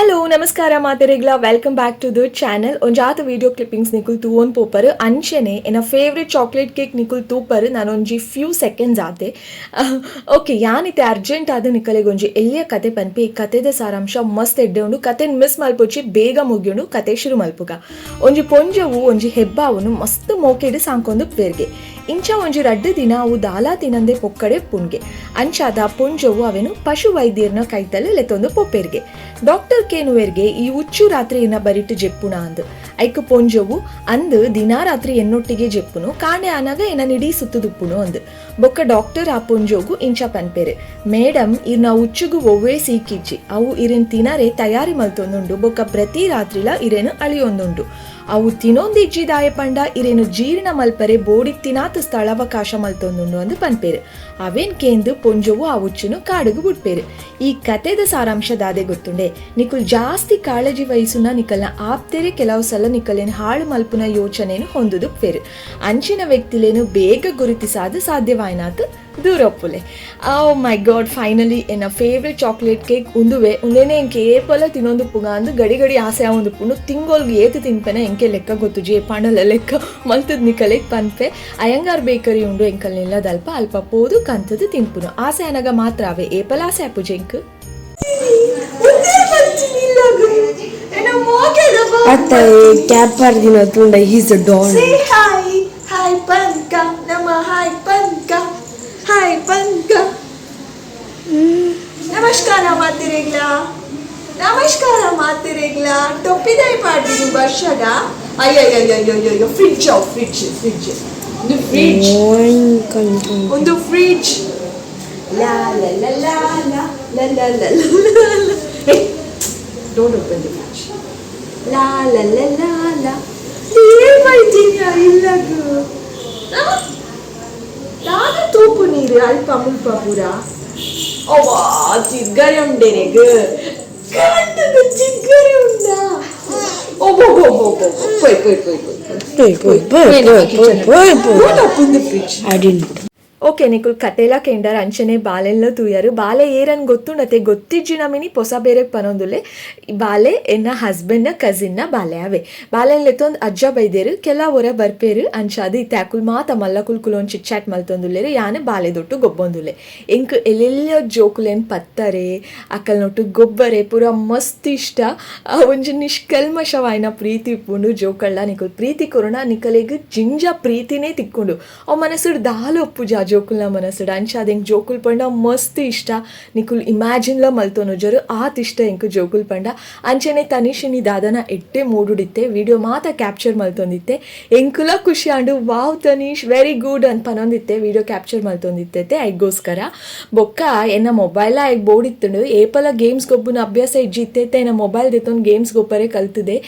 Hello ನಮಸ್ಕಾರ ಮಾತೆರೆಗ್ಲ, welcome back to the channel. ಒಂಜಾತ ವಿಡಿಯೋ ಕ್ಲಿಪ್ಪಿಂಗ್ಸ್ ನಿಕುಲ್ ತೂವೊಂದು ಪೋಪರ್. ಅಂಚೆನೆ ಎನ್ನ ಫೇವ್ರೆಟ್ ಚಾಕ್ಲೇಟ್ ಕೇಕ್ ನಿಕುಲ್ ತೂಪರ್. ನಾನೊಂಜಿ ಫ್ಯೂ ಸೆಕೆಂಡ್ಸ್ ಆತೆ. ಓಕೆ, ಯಾನಿತೆ ಅರ್ಜೆಂಟ್ ಆದ ನಿಕಲೆಗ್ ಒಂಜಿ ಎಲ್ಯ ಕತೆ ಪನ್ಪಿ. ಈ ಕತೆದ ಸಾರಾಂಶ ಮಸ್ತ್ ಎಡ್ಡೆ ಉಂಡು. ಕತೆನ್ ಮಿಸ್ ಮಲ್ಪೊಚ್ಚಿ, ಬೇಗ ಮುಗಿಯುಂಡು. ಕತೆ ಶುರು ಮಲ್ಪುಗ. ಒಂಜಿ ಪೊಂಜವು ಒಂಜಿ ಹೆಬ್ಬಾವುನು ಮಸ್ತ್ ಮೋಕೆಡ್ ಸಾಂಕೊಂದು ಪೇರ್ಗೆ. ಇಂಚ ಒಂಜಿ ರಡ್ಡ್ ದಿನ ಅವು ದಾಲಾ ತಿನಂದೆ ಪೊಕ್ಕಡೆ ಪುಣ್ಗೆ. ಅಂಚಾದ ಪೊಂಜವು ಅವೆನು ಪಶು ವೈದ್ಯರ್ನ ಕೈತಲ್ ಲೆತ್ತೊಂದು ಪೊಪ್ಪೆರ್ಗೆ. ಡಾಕ್ಟರ್ ಕೇನುವೆರ್ಗೆ, ಈ ಉಚ್ಚು ರಾತ್ರಿ ಎನ್ನ ಬರಿಟ್ ಜೆಪ್ಪುಣ ಅಂದ್. ಐಕ್ ಪೊಂಜವು, ಅಂದ್, ದಿನಾ ರಾತ್ರಿ ಎನ್ನೊಟ್ಟಿಗೆ ಜೆಪ್ಪುನು, ಕಾಂಡೆ ಆನಾಗ ಎನ್ನ ನಿಡೀ ಸುತ್ತುದುಪ್ಪುನು ಅಂದ್. ಬೊಕ್ಕ ಡಾಕ್ಟರ್ ಆ ಪೊಂಜೋಗು ಇಂಚ ಪನ್ಪೆರ್, ಮೇಡಮ್, ಇರ್ನ ಉಚ್ಚುಗು ಒವ್ವೇ ಸೀಕಿಜ್ಜಿ. ಅವು ಇರೆನ್ ತಿನರೆ ತಯಾರಿ ಮಲ್ತೊಂದುಂಡು. ಬೊಕ್ಕ ಪ್ರತಿ ರಾತ್ರಿಲ ಇರೆನ್ ಅಳಿಯೊಂದುಂಡು. ಅವು ತಿನೊಂದಿಜ್ಜಿ ದಾಯ ಪಂಡ ಇರೇನು ಜೀರ್ಣ ಮಲ್ಪರೆ ಬೋಡಿತ್ತಿನಾತ್ ಸ್ಥಳಾವಕಾಶ ಮಲ್ತೊಂದುಂಡು ಅಂದ್ ಪನ್ಪೆರ್. ಅವೇನ್ ಕೇಂದ್ ಪೊಂಜೋವು ಆ ಉಚ್ಚುನು ಕಾಡುಗು ಬುಡ್ಪೆರ್. ಈ ಕತೆದ ಸಾರಾಂಶ ದಾದೆ ಗೊತ್ತುಂಡೆ? ನಿಕುಲ್ ಜಾಸ್ತಿ ಕಾಳಜಿ ವಹಿಸುನ ನಿಕಲ್ನ ಆಪ್ತೆರೆ ಕೆಲವು ಸಲ ನಿಕಲೇನ್ ಹಾಳು ಮಲ್ಪುನ ಯೋಚನೆನು ಹೊಂದುದುಪ್ಪೆರ್. ಅಂಚಿನ ವ್ಯಕ್ತಿಲೇನು ಬೇಗ ಗುರುತಿಸಾದ ಸಾಧ್ಯವಾಯಿನಾತ್ ದೂರೊಪ್ಪುಲೆ. ಓ ಮೈ ಗಾಡ್, ಫೈನಲಿ ಎನ್ನ ಫೇವ್ರೆಟ್ ಚಾಕ್ಲೇಟ್ ಕೇಕ್ ಉಂದುವೆ. ಉಂದೇನೆ ಎಂಕೆ ಏಪಲ ತಿನ್ನೊಂದು ಪುಗ ಅಂದ್ ಗಡಿ ಗಡಿ ಆಸೆ ಆವೊಂದು ಪುಂಡು. ತಿಂಗೊಲ್ಗೆ ಏತ್ ತಿನ್ಪೆನೆ ಎಂಕೆ ಲೆಕ್ಕ ಗೊತ್ತುಜಿ. ಪಂಡಲ ಲೆಕ್ಕ ಮಲ್ತದ್ ನಿಕಲೆಗ್ ಪನ್ಪೆ. ಅಯ್ಯಂಗಾರ್ ಬೇಕರಿ ಉಂಡು ಎಂಕಲ್ ನಿಲ್ಲದಲ್ಪ. ಅಲ್ಪ ಪೋದು ಕಂತದ್ ತಿನ್ಪುನು. ಆಸೆ ಅನಗ ಮಾತ್ರ ಅವೆ, ಏಪಲ ಆಸೆ ಆಪುಜಿ ಎಂಕ್. ಅತ್ತ, ಕ್ಯಾಪ್ ಪಾಡ್ದಿನ ತೂಂಡ ಹೀಸ್ ಅ ಡಾನ್. Say hi, hi ಪನ್ಕ ನಮ್ಮ, ಹಾಯ್ ಪನ್ಕ, ಹಾಯ್ ಪನ್ಕ. ನಮಸ್ಕಾರ ಮಾತಿರೆಗ್ಲ, ನಮಸ್ಕಾರ ಮಾತಿರೆಗ್ಲ. ಟೊಪ್ಪಿದಾಯಿ ಪಾಡ್ದಿನಿ ವರ್ಷಗ. ಅಯ್ಯಯ್ಯಯ್ಯಯ್ಯಯ್ಯೋ, ಫ್ರಿಡ್ಜ್, ಫ್ರಿಡ್ಜ್, ಫ್ರಿಡ್ಜ್, ಒಂದು ಫ್ರಿಡ್ಜ್, ಒಂದು ಫ್ರಿಡ್ಜ್. ಲಾ ಲಾ ಲಾ ಲಾ ಲಾ ಲಾ ಲಾ ಲಾ ಲಾ. Don't open the fridge. ಲಾ ಲಾ ಲಾ ಲಾ ಲಾ. ಏನ್ ಮಾಡ್ತೀನಿ ಇಲ್ಲಗು? ದಾದ ತೂಪು ನೀರು ಅಲ್ಪ ಮುಲ್ಪ ಪೂರ. ಅವ್ವಾ, ಚಿಗ್ಗರೆ ಉಂಡೇನೆಗ್ ಕಂಡಗ ಚಿಗ್ಗರೆ ಉಂಡ. ಓ, ಪೋಯ್ ಪೋಯ್ ಪೋಯ್ ಪೋಯ್. ಪೋಯ್ ಪೋಯ್ ಪೋಯ್ ಪೋಯ್ ಪೋಯ್ ಪೋಯ್. Don't open the fridge. I didn't. Okay, ನಿಕುಲ್ ಕತೆಲ ಕೆಂಡರ್, ಅಂಚನೆ ಬಾಲೆಲ್ಲ ತೂಯರು. ಬಾಲೆ ಏರನ್ ಗೊತ್ತುಂಡತೆ? ಗೊತ್ತಿಜ್ಜಿನ ಮಿನಿ ಪೊಸ ಬೇರೆ ಪನೊಂದುಲೆ. ಬಾಲೆ ಎನ್ನ ಹಸ್ಬೆಂಡ್ನ ಕಸಿನ್ನ ಬಾಲೆ ಅವೆ. ಬಾಲೆನ್ ಲೆತ್ತೊಂದು ಅಜ್ಜ ಬೈದೇರು, ಕೆಲ ಒರ ಬರ್ಪೇರು. ಅಂಚಾದ್ ಇತ್ತೆ ಅಕುಲ್ ಮಾತ ಮಲ್ಲ ಕುಲ್ ಕುಲೊಂದು ಚಿಟ್ ಚಾಟ್ ಮಲ್ತೊಂದುಲ್ಲೆರ್. ಯಾನ್ ಬಾಲೆ ದೊಟ್ಟು ಗೊಬ್ಬೊಂದುಲ್ಲೆ. ಎಂಕ್ ಎಲ್ಲೆಲ್ಲ ಜೋಕುಲೆನ್ ಪತ್ತರೆ, ಅಕಲ್ನೊಟ್ಟು ಗೊಬ್ಬರೆ ಪೂರ ಮಸ್ತ್ ಇಷ್ಟ. ಆ ಒಂಜಿ ನಿಷ್ಕಲ್ಮಶವಾಯಿನ ಪ್ರೀತಿ ಇಪ್ಪುಂಡು ಜೋಕಳ್ಳ. ನಿಕುಲ್ ಪ್ರೀತಿ ಕೊರುಣ ನಿಕಲೆಗ್ ಜಿಂಜ ಪ್ರೀತಿನೇ ತಿಕ್ಕುಂಡು. ಅವು ಮನಸ್ಸುಡ್ ದಾಲ ಒಪ್ಪುಜ ಆ ಜೋಕುಲ್ನ ಮನಸ್ಸುಡ್. ಅಂಚಾದ್ ಎಂಕ್ ಜೋಕುಲ್ ಪಂಡ ಮಸ್ತ್ ಇಷ್ಟ. ನಿಕುಲ್ ಇಮ್ಯಾಜಿನ್ಲ ಮಲ್ತೊನುಜರು, ಆತ್ ಇಷ್ಟ ಎಂಕ್ ಜೋಕುಲ್ ಪಂಡ. ಅಂಚನೆ ತನಿಷಿನಿ ದಾದನ ಎಡ್ಡೆ ಮೂಡುಡಿತ್ತೆ. ವಿಡಿಯೋ ಮಾತ ಕ್ಯಾಪ್ಚರ್ ಮಲ್ತೊಂದಿತ್ತೆ. ಎಂಕುಲ ಖುಷಿ ಆಂಡು. ವಾವ್ ತನೀಶ್, ವೆರಿ ಗುಡ್ ಅಂತ ಪನೊಂದಿತ್ತೆ. ವಿಡಿಯೋ ಕ್ಯಾಪ್ಚರ್ ಮಲ್ತೊಂದಿತ್ತೆ ಐಗೋಸ್ಕರ. ಬೊಕ್ಕ ಎನ್ನ ಮೊಬೈಲ್ ಆಯ್ಗ್ ಬೋಡಿತ್ತುಂಡು. ಏಪಲ ಗೇಮ್ಸ್ ಗೊಬ್ಬುನ ಅಭ್ಯಾಸ ಇಜ್ಜಿ. ಇತ್ತೈತೆ ಎನ್ನ ಮೊಬೈಲ್ ದೆತ್ತೊಂದು ಗೇಮ್ಸ್ ಗೊಬ್ಬರೆ ಕಲ್ತದೆ.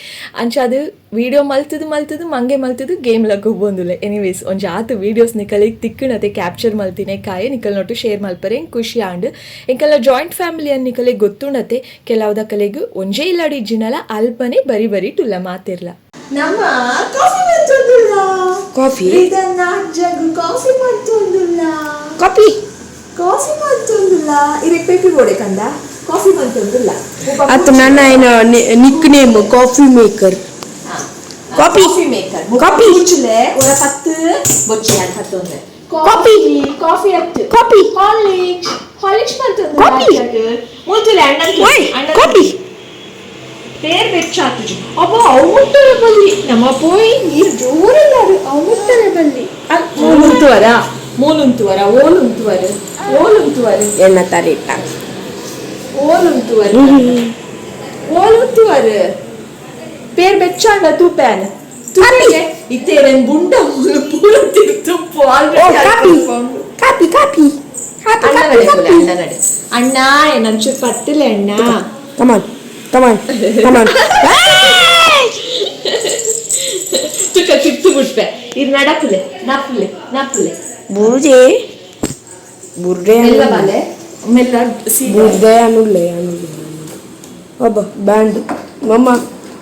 ಅಂಚಾದ್ ವಿಡಿಯೋ ಮಲ್ತದು ಮಲ್ತದು ಮಂಗೆ ಮಲ್ತದು ಗೇಮ್ ಲ ಗೊಬ್ಬೊಂದುಲ್ಲೆ. ಎನಿವೇಸ್, ಒಂಜಿ ಆತ್ ವೀಡಿಯೋಸ್ ನಿಕಲೆಗ್ ತಿಕ್ಕಣತೆ ಕ್ಯಾಪ್ಚರ್ ಮಲ್ತಿನೆ ಕಾಯೆ ನಿಕಲ್ ನೊಟ್ಟು ಶೇರ್ ಮಲ್ಪರೆ ಎಂಕ್ ಖುಷಿ ಆಂಡ್. ಎಂಕಲ್ಲ ಜಾಯಿಂಟ್ ಫ್ಯಾಮಿಲಿ ಅನ್ ನಿಕಲೆಗ್ ಗೊತ್ತುಂಡತೆ. ಕೆಲವುದಕಲೆಗ್ ಒಂಜೇ ಇಲ್ಲಡಿ ಇಜ್ಜಿನಲ, ಅಲ್ಪನೆ ಬರಿ ಬರಿ ಟುಲ್ಲ ಮಾತಿರ್ಲ. ನಮ್ಮ ಕಾಫಿ ಮಲ್ತೊಂದುಲ್ಲ. ಕಾಫಿ. ಇದನ್ನ ಅಜ್ಜಗ್ ಕಾಫಿ ಮಲ್ತೊಂದುಲ್ಲ. ಕಾಫಿ. ಕಾಫಿ ಮಲ್ತೊಂದುಲ್ಲ. ಇರೆಗ್ ಪೇಪಿ ಬೋಡೆ ಕಂದ, ಕಾಫಿ ಮಲ್ತೊಂದುಲ್ಲ. ಅತ್ತ, ನನ್ನ ಏನ Nick name coffee maker. Coffee. Coffee maker. Coffee. ಕೂಚುಲೆ ಒರ ಪತ್ತು ಬೊಚ್ಚೆ ಪತ್ತೊಂದು. ಕಾಫಿ. ಕಾಫಿ ಅತ್ತು. ಕಾಫಿ. ಹಾರ್ಲಿಕ್ಸ್, ಹಾರ್ಲಿಕ್ಸ್ ಮಲ್ತೊಂದು. ಕಾಫಿ. ಮುಲ್ತುಲೆ ಅಣ್ಣ. ಓಯ್, ಕಾಫಿ. ಪೇರ್ ಬೆಚ್ಚಾತುಜಿ. ಅಬ್ಬ, ಅವು ಮುಟ್ಟರೆ ಬಲ್ಲಿ. ನಮ್ಮ ಪೋಯಿ ನೀರು ಜೋರಲ್ಲಾರು, ಅವು ಮುಟ್ಟರೆ ಬಲ್ಲಿ. ಮೂಲುಂತುವರ, ಮೂಲುಂತುವರ, ಓಲುಂತುವರ, ಓಲುಂತುವರ. ಎಣ್ಣ ತರಿಟ್ಟ. ಓಲುಂತುವರ, ಓಲುಂತುವರ. ಪೇರ್ ಬೆಚ್ಚಾಂಡ ತೂಪ್ಯಾನ್ ತೂಪೆ. ಇತ್ತೇರೆನ್ ಬುಂಡ ಮೂಲು ಪೂರ ತಿರ್ತುಪ್ಪು. ಓ, ಕಾಫಿ ಕಾಫಿ ಕಾಫಿ ಕಾಫಿ. ಅಣ್ಣ ಕಾಫಿ. ನಡೆ. ಕಾಫಿ. ಅಣ್ಣ ನಡೆ. ಅಣ್ಣ, ಏನಂಚೂರು ಪತ್ತಿಲ್ಲ ಅಣ್ಣ. ಕಮಾನ್ ಕಮಾನ್ ಕಮಾನ್. ತುಕ ತಿರ್ತು ಬಿಟ್ಪೆ. ಇದು ನಡಪುಲೆ, ನಪ್ಪುಲೆ, ನಪ್ಪುಲೆ. ಬುರ್ಜೆ ಬುರ್ಡೆ. ಮೆಲ್ಲ ಬಾಲೆ, ಮೆಲ್ಲ ಸೀದಾ. ಬುರ್ಡೆ ಅನುಲ್ಲೆ ಅನುಲ್ಲೆ. ಒಬ್ಬ ಬ್ಯಾಂಡ್ ಮಮ್ಮ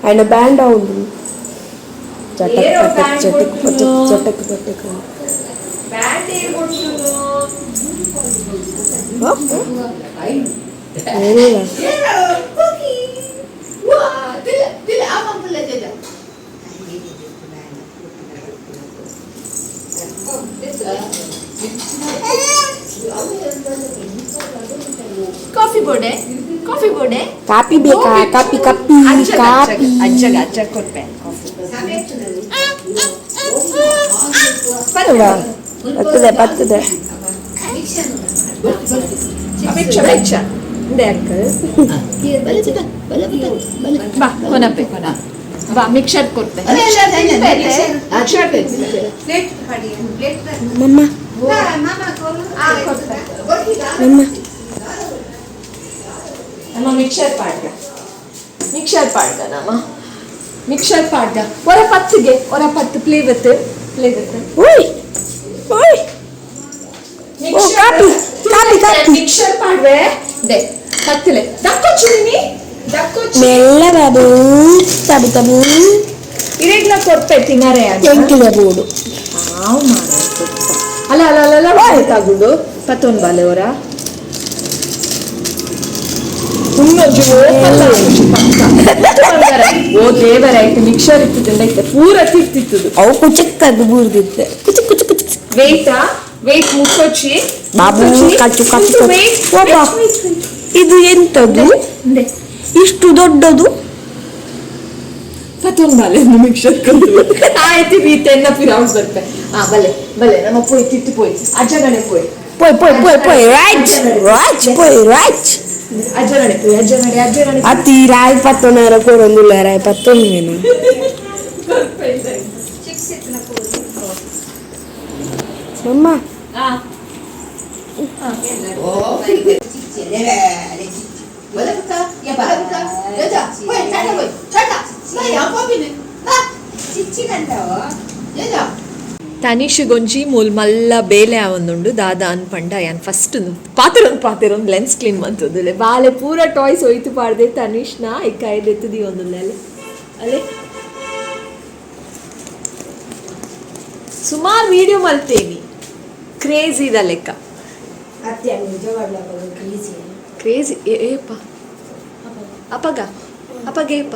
ఆయన ಬ್ಯಾಂಡ್ ಉಂಡು. ಚಟಕ್ ಏರೋ ಪಟಕ್ ಬ್ಯಾಂಡ್ ಚಟಕ್ ಕೊಟ್ಟುನು? ಪಟಕ್ ಚಟಕ್ ಪಟಕ್. ಬ್ಯಾಂಡ್ ಏರ್ ಕೊಟ್ಟುನು? ಏನಿಲ್ಲ. ಕಾಪಿ ಬೇಕಾ? ಕಾಪಿ ಕಾಪಿ ಕಾಪಿ. ಅಜ್ಜಗ ಅಜ್ಜ ಕೊರ್ಪೆ ಕಾಫಿ. ಬರ್ತದೆ ಬರ್ತದೆ. ಬೆಚ್ಚ ಬೆಚ್ಚ ಇಂದೆ ಅಕ್ಕ. ಬಾ ಕೊನಪ್ಪೆ ಕೊನ ಬಾ, ಮಿಕ್ಸರ್ ಕೊಡ್ತೆ. ಮಮ್ಮ ಮಮ್ಮ. ನಮ್ಮ ಮಿಕ್ಸರ್ ಪಾಡ್ಗ, ಮಿಕ್ಸರ್ ಪಾಡ್ಗ, ನಮ್ಮ ಮಿಕ್ಸರ್ ಪಾಡ್ಗ. ಒರ ಪತ್ತಿಗೆ ಒರ ಪತ್ತು. Play with, play with. ಓಯ್ ಓಯ್ ಓ, ಕಾಪಿ, ಕಾಪಿ, ಕಾಪಿ. ಮಿಕ್ಸರ್ ಪಾಡ್ವೆ ದೆ ಕತ್ತಿಲೆ ದಕ್ಕೊಚ್ಚು ನೀ ದಕ್ಕೊಚ್ಚು. ಮೆಲ್ಲ ಬಾಬು, ತಬು ತಬು. ಇರೇಗ್ಲ ಕೊರ್ಪೆ ತಿನ್ನರೆ. ಎಂಕಿದ ಬೋಡು. ಹಾವು ಮಾರ. ಅಲ್ಲ ಅಲ್ಲ ಅಲ್ಲ ಅಲ್ಲ, ತಗುಡು ಪತ್ತೊಂದು ಬಾಲೆ ಅವರ ಇನ್ನೊಂದು ಓಪಲ್ಲ ಪಕ್ಕ. ಓ ದೇವರ, ಆಯ್ತು, ಮಿಕ್ಸರ್ ಇತ್ತಿದ್ದಂಡ ಇತ್ತೆ ಪೂರ ತಿರ್ತಿತ್ತದು. ಅವು ಕುಚಕ್ಕದು ಬೂರ್ದಿತ್ತೆ, ಕುಚಕ್ ಕುಚಕ್ ಕುಚಕ್. ವೇಟಾ ವೇಟ್, ಮುಕ್ಕೊಚ್ಚಿ. ಬಾಬು, ಕಚ್ಚು ಕಚ್ಚು ಕಚ್ಚು. ವೇಟ್. ಒಬ್ಬ. ಇದು ಎಂತದು ಇಷ್ಟು ದೊಡ್ಡದು? ಪತ್ತೊಂದು ಬಾಲೆ ಮಿಕ್ಸರ್ ಆಯ್ತು, ಈ ತೆನ್ನ ಪಿರಾವ್ಸ್ ಬರ್ಪೆ. ಆ ಬಲೆ ಬಲೆ, ನಮ್ಮ ಪೋಯ್ ತಿತ್ತು ಪೋಯ್, ಅಜ್ಜಗಣೆ ಪೋಯ್. ಪೋಯ್ ಪೋಯ್ ಪೋಯ್ ಪೋಯ್, ರೈಟ್ ರೈಟ್, ಪೋಯ್ ರೈಟ್. ಅಜ್ಜಗಣೆ ಪೋಯ್, ಅಜ್ಜಗಣೆ ಅಜ್ಜಗಣೆ. ಅತಿ ರಾಯ್ ಪತ್ತೊಂದರ ಕೊರೊಂದುಲ್ಲ, ರಾಯ್ ಪತ್ತೊಂದು ಮೇನು. ಮಮ್ಮ. ಆ. ತನಿಷಿಗೊಂಜಿ ಮೂಲ್ ಮಲ್ಲ ಬೇಲೆ ಆವೊಂದುಂಡು. ದಾದ ಅನ್ಪಂಡ ಯಾನ್ ಫಸ್ಟ್ ಪಾತೆರೊಂದು ಪಾತೆರೊಂದು ಲೆನ್ಸ್ ಕ್ಲೀನ್ ಮಂತೊಂದುಲ್ಲೆ. ಬಾಲೆ ಪೂರ ಟಾಯ್ಸ್ ಒಯ್ತು ಪಾಡ್ದೆ ತನಿಷ್ನ ಇಕ್ಕಾಯ್ದೆತ್ತು ದೀವೊಂದುಲ್ಲೆ. ಅಲೆ ಅಲೆ, ಸುಮಾರು ವೀಡಿಯೋ ಮಲ್ತೇನಿ, ಕ್ರೇಜಿ the ಲೆಕ್ಕ. ಕ್ರೇಜಿ ಏಪ ಅಪಗ ಅಪಗ ಏಪ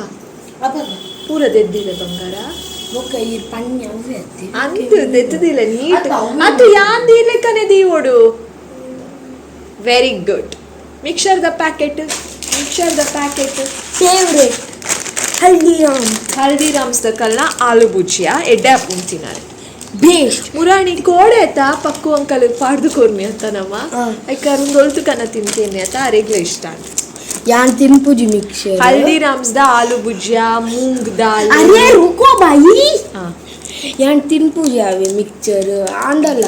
ಪೂರ ದೆದ್ದಿಲ್ಲ ಬಂಗಾರ. ಅಂತು ದೆತ್ತದಿಲ್ಲ ನೀಟ್ ಅದು ಯಾನ್ ಲೆಕ್ಕನೆ ದೀವೋಡು. Very good. Mixer the packet, mixer the packet. Favourite Haldiram. Haldiram's the ಕಲ್ನ ಆಲೂ ಭುಜಿಯಾ ಎಡ್ಡೆ ತಿನ್ನಾರೆ. ಬೇಸ್ಟ್. ಮುರಾಣಿ ಕೋಡೆ ಆಯ್ತಾ ಪಕ್ಕು ಅಂಕಲ್ ಪಾಡ್ದು ಕೊರ್ಮಿ ಅಂತ ನಮ್ಮ ಐಕ ಒಲ್ತು ಕನ್ನ ತಿಂತೇನೆ ಅಂತ ಅರೆಗ್ಲ ಇಷ್ಟ ಅಂತ. ಯಾನ್ ತಿನ್ಪುಜಿ ಮಿಕ್ಸರ್. ಹಲ್ದಿರಾಮ್ಸ್ the ಆಲೂ ಭುಜಿಯಾ, ಮೂಂಗ್ ದಾಲ್. ಅರೆ ರುಕೋ ಬಾಯಿ. ಹಾ. ಯಾನ್ ತಿನ್ಪುಜಿ ಅವೆ ಮಿಕ್ಸರ್ ಆಂಡಲ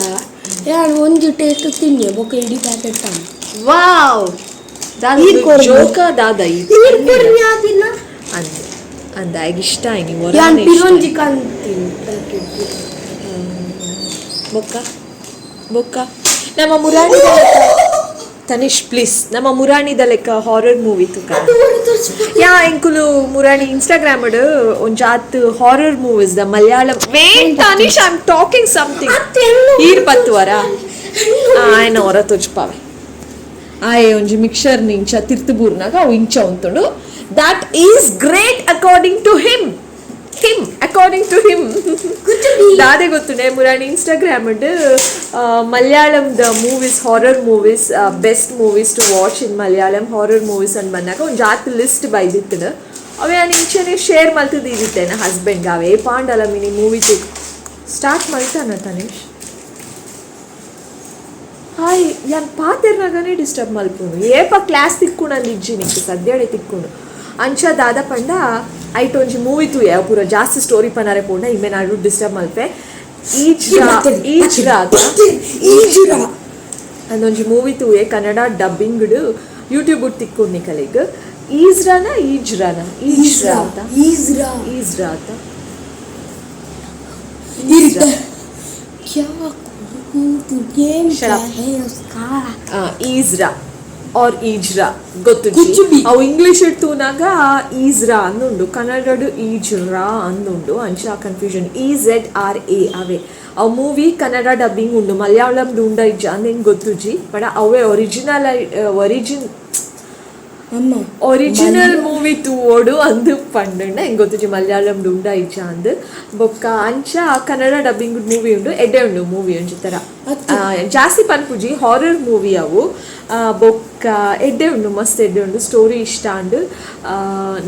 ಯಾನ್ ಒಂಜಿ ಟೇಸ್ಟ್ ತಿನ್ನಿ ಬೊಕ ಇಡೀ ಪ್ಯಾಕೆಟ್ ತಾನು. ವಾವ್. ಈರ್ ಕೊರ್ದು. ಜೋಕ ದಾದ. ನೀರ್ ಕೊರ್ಮಿ ಆದಿನ. ಅಂದ ಅಂದ ಇಷ್ಟ ಆಯ್ನಿ. ಯಾನ್ ಪಿರೊಂಜಿ ಕಂತೀನಿ ಪ್ಯಾಕೆಟ್. ಬೊಕ್ಕ ಬೊಕ್ಕ ನಮ್ಮ ಮುರಾಣಿ, ತನಿಷ್ ಪ್ಲೀಸ್, ನಮ್ಮ ಮುರಾಣಿದ ಲೆಕ್ಕ ಹಾರರ್ ಮೂವಿ ತುಕ. ಯಾ ಎಂಕುಲು ಮುರಾಣಿ Instagram ಒಂಜಾತ್ horror movies the Malayalam. Wait Tanish, I am talking something. ಈರ್ ಪತ್ತುವರ ಆಯ್ನ ಹೊರ ತೊಜ್ಪಾವೆ. ಆಯೆ ಒಂಜಿ ಮಿಕ್ಸರ್ ನಿಂಚ ತಿರ್ತು ಬೂರ್ನಾಗ ಅವು ಇಂಚ ಉಂತುಂಡು. That is great according to him, according to him. ದಾದೆ ಗೊತ್ತುಂಡೆ ಮುರಾಣಿ Instagram Malayalam the movies, horror movies, best movies to watch in Malayalam horror movies ಅಂತ ಬಂದಾಗ ಒಂದು ಜಾತ್ list ಬೈದಿತ್ತು. ಅವೇ ನಾನು ಇಂಚನೆ ಶೇರ್ ಮಲ್ತದಿದ್ದಿತ್ತೇನೆ ಹಸ್ಬೆಂಡ್ಗೆ. ಅವೇ ಪಾಂಡಲ ಮಿನಿ ಮೂವಿ ಸ್ಟಾರ್ಟ್ ಮಲ್ತಾನ ತನಿಷ್. ಹಾಯ್, ಯಾನ್ ಪಾತೆರ್ನಾಗನೇ ಡಿಸ್ಟರ್ಬ್ ಮಲ್ಪುನು. ಏಪ ಕ್ಲಾಸ್ ತಿಕ್ಕುಣಲ್ಲಿ ಇಜ್ಜಿ ನಿಕ್ಕು ಸದ್ಯಡೆ ತಿಕ್ಕುಣು. ಅಂಚ ದಾದ ಪಂಡ ಐಟ್ ಒಂಜಿ ಮೂವಿ ತೂಯ ಪೂರ ಜಾಸ್ತಿ ಸ್ಟೋರಿ ಪನಾರೆ ಪೋಂಡ ಇಮ್ಮೆ ನಾಡು ಡಿಸ್ಟರ್ಬ್ ಮಲ್ಪೆ. ಈಜ್ರಾ ಈಜ್ರಾ ಈಜುರಾ. ಅಂದೊಂಜಿ ಮೂವಿ ತೂಯೆ ಕನ್ನಡ ಡಬ್ಬಿಂಗ್ಡ್ ಯೂಟ್ಯೂಬ್ ತಿಕ್ಕೊಂಡು ನಿಕಲೆಗ್. ಈಜ್ರಾನ ಈಜ್ರಾನ ಈಜ್ರಾ ಅಂತ. ಈಜ್ರಾ. ಈಜ್ರಾ ಅಂತ. इरता क्या गेम Shut क्या up. है उसका? ಈಜ್ರಾ ಆರ್ ಈಜ್ರಾ ಗೊತ್ತು. ಕುಚ್ ಬಿ. ಅವು ಇಂಗ್ಲಿಷ್ ತೂನಾಗ ಈಜ್ರಾ ಅಂದುಂಡು, ಕನ್ನಡಡು ಈಜ್ರಾ ಅಂದುಂಡು. ಅಂಚ ಕನ್ಫ್ಯೂಷನ್. EZRA ಅವೇ ಅವು ಮೂವಿ ಕನ್ನಡ ಡಬ್ಬಿಂಗ್ ಉಂಡು, ಮಲಯಾಳಂ ಉಂಡ ಇಜ್ಜ ಅಂದ್ ಹೆಂಗೆ ಗೊತ್ತುಜಿ. ಬಟ್ ಅವೇ ಒರಿಜಿನಲ್ ಒರಿಜಿನ್. ಅಮ್ಮ. ಒರಿಜಿನಲ್ ಮೂವಿ ತೂವೋಡು ಅಂದ್ ಪಂಡಂಡ ಎಂಕ್ ಗೊತ್ತುಜಿ ಮಲಯಾಳಂ ಉಂಡ ಇಜ್ಜ ಅಂದ್. ಬೊಕ್ಕ ಅಂಚ ಕನ್ನಡ ಡಬ್ಬಿಂಗ್ ಮೂವಿ ಉಂಡು, ಎಡ್ಡೆ ಉಂಡು ಮೂವಿ ಒಂಜಿ ತರ. ಜಾಸ್ತಿ ಪನ್ಪುಜಿ, ಹಾರರ್ ಮೂವಿ ಅವು. ಬೊಕ್ಕ ಎಡ್ಡೆ ಉಂಡು, ಮಸ್ತ್ ಎಡ್ಡೆ ಉಂಡು, ಸ್ಟೋರಿ ಇಷ್ಟ ಅಂಡ್.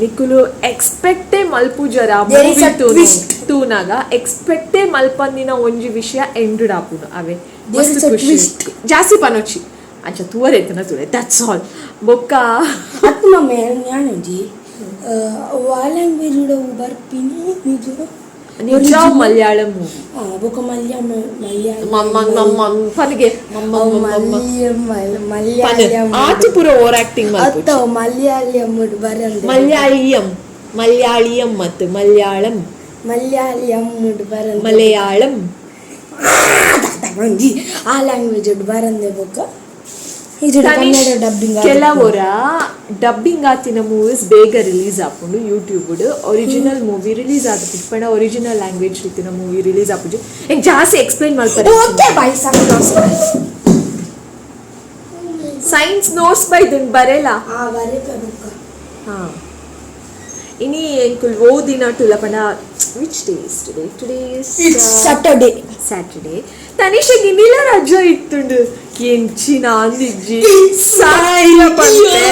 ನಿಕುಲು ಎಕ್ಸ್ಪೆಕ್ಟೇ ಮಲ್ಪುಜರ. There is movie a twist. ತೂನಾಗ ಎಕ್ಸ್ಪೆಕ್ಟೇ ಮಲ್ಪಂದಿನ ಒಂಜಿ ವಿಷಯ ಎಂಡ್ ಆಪುಂಡು ಅವೇ. There is ಮಸ್ತ್ a ಖುಷಿ. Twist. ಜಾಸ್ತಿ ಪನೊಚ್ಚಿ, ಅಂಚ ತೂವರೆ ಇತ್ತನ ತೂರೆ, that's all. ಬೊಕ್ಕ ಅತ್ತು ಮಮ್ಮ, ಯಾನೊಂಜಿ ವಾ ಲ್ಯಾಂಗ್ವೇಜ್ ಬರ್ಪಿನಿ ನಿಜ? ನಿಜ ಮಲಯಾಳಂ ಮೂವಿ. ಬೊಕ ಮಲ್ಯಾಮ ಮಲಯಾಳಂ. ಪನಿಗೆ. ಮಲಯಾಳಂ. ಆತು ಪೂರ ಓವರ್ ಆಕ್ಟಿಂಗ್. ಅತ್ತ, ಮಲಯಾಳಂ ಬರಂದೆ. ಮಲಯಾಳಿಯಂ, ಮಲಯಾಳಿಯಂ ಮತ್ತು ಮಲಯಾಳಂ. ಮಲಯಾಳಂ ಬರಂದೆ. ಮಲಯಾಳಂ. ಒಂಜಿ ಆ ಲ್ಯಾಂಗ್ವೇಜ್ ಬರಂದೆ. ಬೊಕ್ಕ ಇದು ಕನ್ನಡ ಡಬ್ಬಿಂಗ್. ಕೆಲವೊರ ಡಬ್ಬಿಂಗ್ ಆತಿನ ಮೂವೀಸ್ ಬೇಗ ರಿಲೀಸ್ ಆಪುಂಡು ಯೂಟ್ಯೂಬ್. ಒರಿಜಿನಲ್ ಮೂವಿ ರಿಲೀಸ್ ಆದ ಪಂಡ ಒರಿಜಿನಲ್ ಲ್ಯಾಂಗ್ವೇಜ್ ಇತ್ತಿನ ಮೂವಿ ರಿಲೀಸ್ ಆಪುಜಿ. ಎಂಕ್ ಜಾಸ್ತಿ ಎಕ್ಸ್ಪ್ಲೈನ್ ಮಾಡ್ತಾರೆ. Okay, bye. ಸೈನ್ಸ್ ನೋಟ್ಸ್ ಬೈದುಂಡು, ಬರೆಲ. ಆ, ಬರೆಪೆ ಬೊಕ್ಕ. ಹಾ, ಇನಿ ಎಂಕುಲ್ ಓದಿನ ಟುಲ ಪಂಡ, which day is today? Today is It's Saturday. Saturday. ತನಿಷಗ್ ಇನ್ನಿಲ್ಲ ರಜಾ ಇತ್ತುಂಡು. ಎಂಚಿನ ಅಂದಿಜ್ಜಿ ಸಾಯಿಲ ಪಂಪೆ.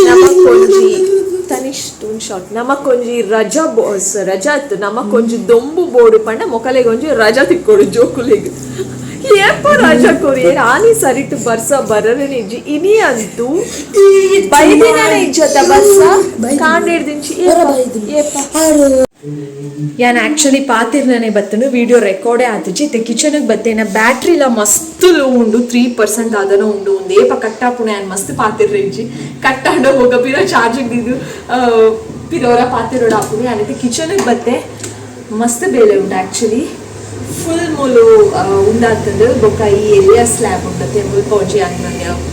ನಮಕ್ಕೊಂಜಿ ತನಿಷ್ ಟೂನ್ ಶಾರ್ಟ್, ನಮಕ್ಕೊಂಜಿ ರಜಾ ಬೋಸ್ ರಜಾ ಇತ್ತು, ನಮಕ್ಕೊಂಜಿ ದೊಂಬು ಬೋಡು ಪಂಡ ಮೊಕಲೆಗೊಂಜಿ ರಜಾ ತಿಕ್ಕೊಡು. ಜೋಕುಲೆಗ್ ಏಪ ರಜಾ ಕೊರಿ? ಆನಿ ಸರಿಟ್ ಬರ್ಸ ಬರರೇನೆ ಇಜ್ಜಿ. ಇನಿ ಅಂತೂ ಬೈದಿನನೇ ಇಜ್ಜತ್ತ ಬರ್ಸ. ಕಾಂಡೆಡ್ದಿಂಚಿ. ಹೊರ ಬೈದಿನ. ಏಪ? ಆರು. ಯಾನ್ ಆ್ಯಕ್ಚುಲಿ ಪಾತಿರ್ನೇ ಬತ್ತನು, ವಿಡಿಯೋ ರೆಕಾರ್ಡೇ ಆತಿಜಿ. ಇತ್ತೆ ಕಿಚನ್ಗೆ ಬತ್ತೇನ, ಬ್ಯಾಟ್ರಿಲ ಮಸ್ತ್ ಲೋ ಉಂಡು, 3% ಆದನ ಉಂಡು. ಒಂದು ಏಪ ಕಟ್ಟಾಪುಣೆ ಯಾನ್ ಮಸ್ತ್ ಪಾತಿರ್ರೆ ಇಜ್ಜಿ. ಕಟ್ಟಾಂಡ ಹೋಗ ಪಿರ ಚಾರ್ಜಿಂಗ್ ಇದು ಪಿರೋರ ಪಾತಿರೋಡ ಆಪುಣೆ. ಯಾನ್ ಇತ್ತೆ ಕಿಚನ್ಗೆ ಬತ್ತೆ, ಮಸ್ತ್ ಬೇಲೆ ಉಂಡು ಆ್ಯಕ್ಚುಲಿ. ಫುಲ್ ಮೂಲು ಉಂಡಾತಂದು. ಬೊಕ್ಕ ಈ ಎಲಿಯಾ ಸ್ಲ್ಯಾಬ್ ಉಂಡತೆ, ಮುಲ್ಪ ಒಂಜಿ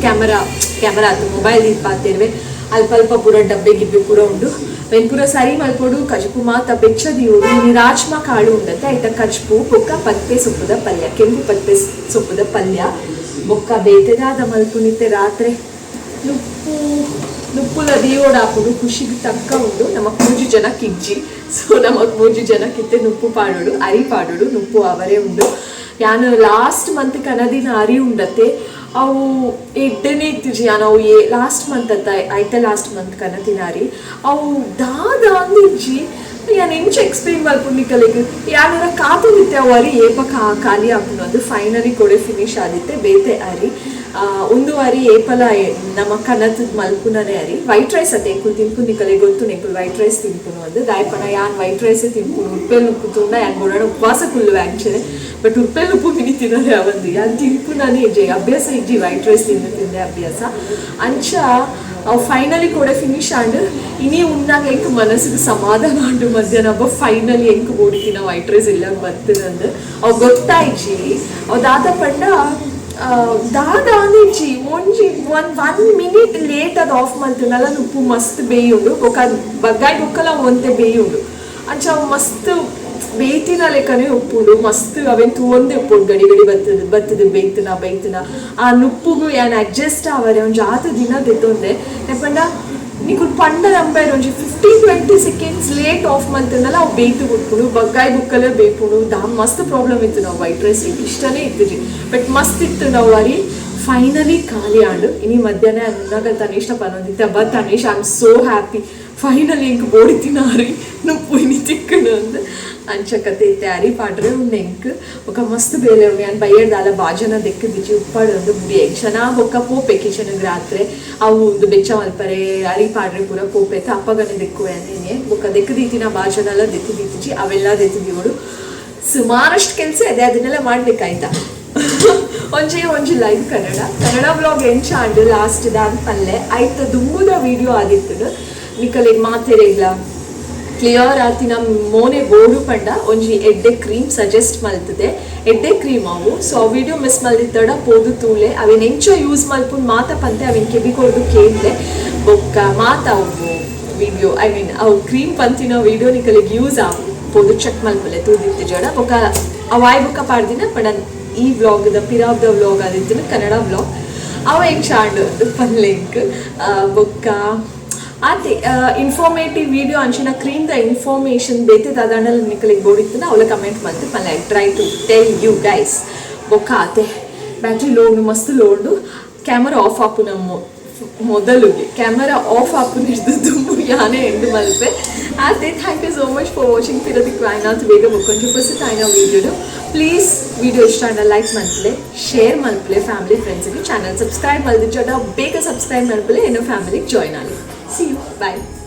ಕ್ಯಾಮರಾ ಕ್ಯಾಮರಾ ಆತು ಮೊಬೈಲ್ ಪಾತಿರ್ವೆ. ಅಲ್ಪ ಅಲ್ಪ ಪೂರ ಡಬ್ಬೆ ಗಿಬ್ಬೆ ಪೂರ ಉಂಡು. When ಪೂರ ಸರಿ ಮಲ್ಪೊಡು, ಕಜ್ಪು ಮಾತ ಬೆಚ್ಚ ದಿಯೋಡು. ಇನಿ ರಾಜ್ಮಾ ಕಾಳು ಉಂಡತೆ, ಐತ ಕಜ್ಪು ಬೊಕ್ಕ ಪದ್ಪೆ ಸೊಪ್ಪುದ ಪಲ್ಯ, ಕೆಂಪು ಪದ್ಪೆ ಸೊಪ್ಪುದ ಪಲ್ಯ. ಬೊಕ್ಕ ಬೇತೆದಾದ ಮಲ್ಪುನಿತ್ತೆ ರಾತ್ರೆ ನುಪ್ಪು ನುಪ್ಪುಲ ದಿಯೋಡು ಆಪುಡು. ಖುಷಿಗೆ ತಕ್ಕ ಉಂಡು. ನಮಕ್ ಮೂಜಿ ಜನ ಕಿಜ್ಜಿ, ಸೊ ನಮಕ್ ಮೂಜಿ ಜನಕ್ಕಿತ್ತೆ ನುಪ್ಪು ಪಾಡೋಡು, ಅರಿ ಪಾಡೋಡು. ನುಪ್ಪು ಅವರೇ ಉಂಡು. ಯಾನು ಲಾಸ್ಟ್ ಮಂತ್ ಕನದಿನ ಅರಿ ಉಂಡತೆ, ಅವು ಎಡ್ಡೆನೇ ಇತ್ತಿಜಿ. ಯಾನ್ ಅವು ಏ ಲಾಸ್ಟ್ ಮಂತ್ ಅತ್ತ ಐತೆ, ಲಾಸ್ಟ್ ಮಂತ್ ಕನತಿನ ಅರಿ ಅವು ದಾದ ಅಂದಿಜ್ಜಿ. ಯಾನ್ ಎಂಚ ಎಕ್ಸ್ಪ್ಲೈನ್ ಮಲ್ಪುಂಡು ನಿಕಲೆಗ್? ಯಾನರ ಕಾತೊಂದಿತ್ತೆ ಅವು ಅರಿ ಏಪ ಖಾಲಿ ಆಪುಂಡು ಅದು. ಫೈನಲಿ ಕೊಡೆ ಫಿನಿಶ್ ಆದಿತ್ತೆ ಬೇತೆ ಅರಿ. ಒಂದು ಅರಿ ಏಪಲ ನಮ್ಮ ಕನತದ ಮಲ್ಪುನನೇ ಅರಿ. ವೈಟ್ ರೈಸ್ ಅತ್ತೆ ಎಂಕುಲು ತಿನ್ಪು, ನಿಕಲೆಗ್ ಗೊತ್ತು ಎಂಕುಲು ವೈಟ್ ರೈಸ್ ತಿನ್ಪುನು ಅಂದ್. ದಾಯಪಣ ಯಾನ್ ವೈಟ್ ರೈಸ್ ತಿನ್ಪುನು. ಉರ್ಪೆಲ್ ನುಪ್ಪು ತೂಂಡ ಯಾನ್ ಬೋಡಾಡ ಉಪವಾಸ ಕುಲ್ಲುವೆ ಆಕ್ಚುಲಿ. ಬಟ್ ಉರ್ಪೆಲ್ ನುಪ್ಪು ಮಿನಿ ತಿನ್ನರೆ ಅವಂದು, ಯಾನ್ ತಿನ್ಪುನನೇ ಇಜ್ಜಿ, ಅಭ್ಯಾಸ ಇಜ್ಜಿ. ವೈಟ್ ರೈಸ್ ತಿಂದು ತಿಂದೆ ಅಭ್ಯಾಸ. ಅಂಚ ಅವು ಫೈನಲಿ ಕೂಡ ಫಿನಿಶ್ ಆಂಡ್. ಇನಿ ಉಣ್ಣಾಗ ಎಂಕ್ ಮನಸ್ಸಿಗೆ ಸಮಾಧಾನ ಆಂಡು. ಮಧ್ಯಾಹ್ನ ಒಬ್ಬ ಫೈನಲಿ ಎಂಕ್ ಬೋಡಿತಿನ ವೈಟ್ ರೈಸ್ ಇಲ್ಲ ಬರ್ತದಂದು ಅವು ಗೊತ್ತಾಯ್ಜಿ. ಅವು ದಾದ ಪಂಡ ದಾದ ಅಂದಿಜ್ಜಿ, ಒಂಜಿ ಒನ್ ಒನ್ ಮಿನಿಟ್ ಲೇಟ್ ಅದು ಆಫ್ ಮಲ್ತುಂಡಲ ನುಪ್ಪು ಮಸ್ತ್ ಬೇಯುಂಡು. ಬೊಕ್ಕ ಬಗ್ಗಾಯಿ ಬೊಕ್ಕಲ ಒಂತೆ ಬೇಯುಂಡು. ಅಂಚ ಅವು ಮಸ್ತ್ ಬೇಯ್ತಿನ ಲೆಕ್ಕನೇ ಉಪ್ಪುಂಡು. ಮಸ್ತ್ ಅವೇನ್ ತೂವೊಂದೇ ಉಪ್ಪುಂಡು, ಗಡಿ ಗಡಿ ಬತ್ತದ ಬತ್ತದ, ಬೇಯ್ತನ ಬೇಯ್ತನ. ಆ ನುಪ್ಪುಗು ಯಾನ್ ಅಡ್ಜಸ್ಟ್ ಆವರೆ ಒಂಜಿ ಆತ ದಿನ ದೆತ್ತೊಂದೆ. ಪಂಡ ನಿಕುಲು ಪಂಡ ನಂಬರ್, ಒಂಜಿ 15-20 ಸೆಕೆಂಡ್ಸ್ ಲೇಟ್ ಆಫ್ ಮಲ್ತಂಡಲ ಅವು ಬೇಯ್ತು ಬಿಟ್ಪುಂಡು, ಬಗ್ಗಾಯಿ ಬುಕ್ಕಲೇ ಬೇಯ್ಪುಂಡು. ದಾ ಮಸ್ತ್ ಪ್ರಾಬ್ಲಮ್ ಇತ್ತು. ನಾವು ವೈಟ್ ರೈಸ್ ಇಷ್ಟನೇ ಇತ್ತಿಜಿ, ಬಟ್ ಮಸ್ತ್ ಇತ್ತು. ನಾವು ಅರಿ ಫೈನಲಿ ಖಾಲಿ ಆಂಡು. ಇನಿ ಮಧ್ಯಾಹ್ನ ಅಂದಾಗ ತನಿಷ್ಠ ಪನೊಂದಿತ್ತೆ, ಅಬ್ಬ Tanish, I am so happy, finally ಎಂಕ್ ಬೋಡಿತಿನ ಅರಿ ನುಪ್ಪು ಇನಿ ತಿಕ್ಕುಂಡು ಅಂದ್. ಅಂಚ ಕತೆ. ಇತ್ತೆ ಅರಿ ಪಾಡ್ರೆ ಉಂಡು ಎಂಕ್. ಬೊಕ ಮಸ್ತ್ ಬೇಲೆ ಉಂಡು. ಯಾನ್ ಬಯ್ಯಡ್ದಾಲ ಬಾಜನ ದೆಕ್ಕದಿಜ್ಜಿ, ಉಪ್ಪಾಡು ಒಂದು ಬುಡಿ ಕ್ಷಣ. ಬೊಕ್ಕ ಪೋಪೆ ಕಿಚನ್ ರಾತ್ರೆ, ಅವು ಒಂದು ಬೆಚ್ಚ ಮಲ್ಪರೆ, ಅರಿ ಪಾಡ್ರೆ ಪೂರ ಪೋಪೆ ಅಪ್ಪಗನೆ ದೆಕ್ಕುವೆ ಅಂದಿನಿ. ಬೊಕ್ಕ ದೆಕ್ಕದೀತಿನ ಬಾಜನೆಲ್ಲ ದೆತ್ತಿದೀತಿಜಿ, ಅವೆಲ್ಲ ದೆತ್ತಿದೀವಳು. ಸುಮಾರಷ್ಟು ಕೆಲಸ ಇದೆ, ಅದನ್ನೆಲ್ಲ ಮಾಡ್ಬೇಕಾಯ್ತಾ. ಒಂಜಿ ಒಂಜಿ ಲೈವ್ ಕನ್ನಡ ಕನ್ನಡ ವ್ಲಾಗ್ ಎಂಚ ಆಂಡ್ ಲಾಸ್ಟ್ ದಾನ್ ಪಲ್ಲೆ ಆಯ್ತ. ದುಂಬುದ ವಿಡಿಯೋ ಆದಿತ್ತು. ನಿಕಲೆಗ್ ಮಾತೆರೆಗ್ಲ ಕ್ಲಿಯರ್ ಆತಿನ ಮೋನೆ ಬೋಡು ಪಂಡ ಒಂಜಿ ಎಡ್ಡೆ ಕ್ರೀಮ್ ಸಜೆಸ್ಟ್ ಮಲ್ತದೆ, ಎಡ್ಡೆ ಕ್ರೀಮ್ ಅವು. ಸೊ ಆ ವಿಡಿಯೋ ಮಿಸ್ ಮಲ್ದಿತ್ತಡ ಪೋದು ತೂಲೆ. ಅವೇನ್ ಎಂಚ ಯೂಸ್ ಮಲ್ಪುನ್ ಮಾತ ಪಂತೆ, ಅವಿನ್ ಕೆಬಿ ಕೊರ್ದು ಕೇಂದ್ಲೆ. ಬೊಕ್ಕ ಮಾತ ಅವು ವಿಡಿಯೋ, I mean ಅವು ಕ್ರೀಮ್ ಪಂತಿನ ವಿಡಿಯೋ ನಿಕಲೆಗ್ ಯೂಸ್ ಆವು. ಪೋದು ಚೆಕ್ ಮಲ್ಪಲೆ ತೂದಿತ್ತು ಜಡ. ಬೊಕ್ಕ ಅವಾಯ್ ಬೊಕ್ಕ ಪಾಡ್ದಿನ ಪಂಡ ಈ ವ್ಲಾಗ್ ದ ಪಿರಾವ್ the vlog ಆದಿತ್ತು ಕನ್ನಡ ವ್ಲಾಗ್, ಅವ ಹೆಂಗ್ ಶಾಂಡ್ ಪನ್ಲೆಂಕ್. ಬೊಕ್ಕ ಆತೆ ಇನ್ಫಾರ್ಮೇಟಿವ್ ವಿಡಿಯೋ ಅಂಚಿನ ಕ್ರೀಮ್ ದ ಇನ್ಫಾರ್ಮೇಶನ್ ಬೇತೆ ದಾದಾಂಡಲ ನಿಕಲೆಗ್ ಬೋಡಿತ್ತುಂಡ ಅವಲ ಕಮೆಂಟ್ ಮಲ್ತ್ ಪನ್ಲೆ. I try to tell you guys. ಬೊಕ್ಕ ಆತೆ, ಬ್ಯಾಟ್ರಿ ಲೋ ಉಂಡು, ಮಸ್ತ್ ಲೋ ಉಂಡು. ಕ್ಯಾಮರಾ ಆಫ್ ಆಪುನ ಮೊದಲುಗೆ, ಕ್ಯಾಮರಾ ಆಫ್ ಆಪುನ ದುಂಬು ಯಾನೇ ಎಂಡ್ ಮಲ್ಪೆ. ಆತೆ, thank you so much for watching. ಪಿರ ತಿಕ್ಕುವ ಬೇಗ ಬೊಕ್ಕೊಂಜಿ ಪೊಸತಾಯಿನ ವೀಡಿಯೋಡು. ಪ್ಲೀಸ್ ವಿಡಿಯೋ ಇಷ್ಟ ಆಂಡ ಲೈಕ್ ಮಲ್ಪಲೆ, ಶೇರ್ ಮಲ್ಪಲೆ ಫ್ಯಾಮಿಲಿ ಫ್ರೆಂಡ್ಸ್ಗೆ. ಚಾನಲ್ ಸಬ್ಸ್ಕ್ರೈಬ್ ಮಲ್ದಿಜ್ಜಡ ಬೇಗ ಸಬ್ಸ್ಕ್ರೈಬ್ ಮಲ್ಪಲೆ, ಏನೋ ಫ್ಯಾಮಿಲಿಗೆ ಜಾಯ್ನ್ ಆಗಿ. See you, bye.